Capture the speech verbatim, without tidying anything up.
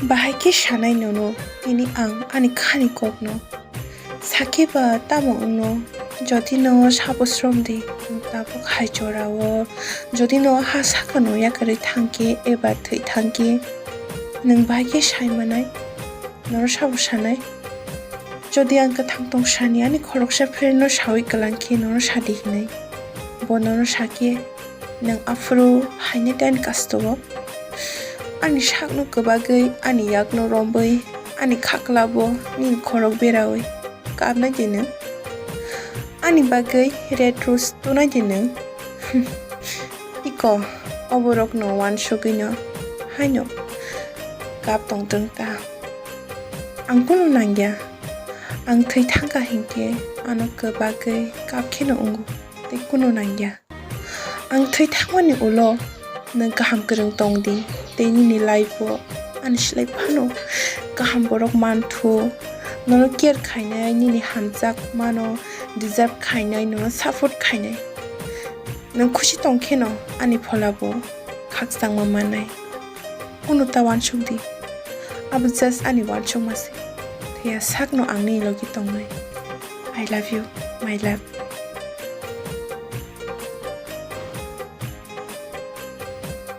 Bahai khe sanai nono, tini ang ani khani kokno. Sakhe ba tamo wngno, jodi no sabo sromdi, tabuk hai jorao, jodi no ha sakano yakarwi thangkhe eba thwi thangkhe, nwng bahai khe sai manai, nono sabo sanai. Jodi ang kwthang tong sani ani khoroksa friend no sawi kwlangkhe nono sadi hinwi, bo nono sakhe, nwng aphuru hainai tei ani kastogo. Ani sakno kwbagwi, ani yakno romwi, ani khaklabo nini khorok berawi kapnai de nwng. Ani bagwi red rose tunai de nwng. Iko, oborokno uansugwino haino kap tongtwng ta. Ang kunu nangya. Ang thwi thangkha hinkhe ano kwbagwi kap kheno wngo, tei kunu nangya. Ang thwi thangmani ulo nwng kaham kwrwng tong di, tei nini life-o ani slai phano kaham borok manthu, nono care khainai, nini hamjakmano deserve khainai, nono support khainai. Nwng khusi tong kheno ani pholabo khakchangma mannai. Kunu ta uansuk di. Abo just ani uansukma se. Phiya sakno ang nini logi tongnai. I love you, my love.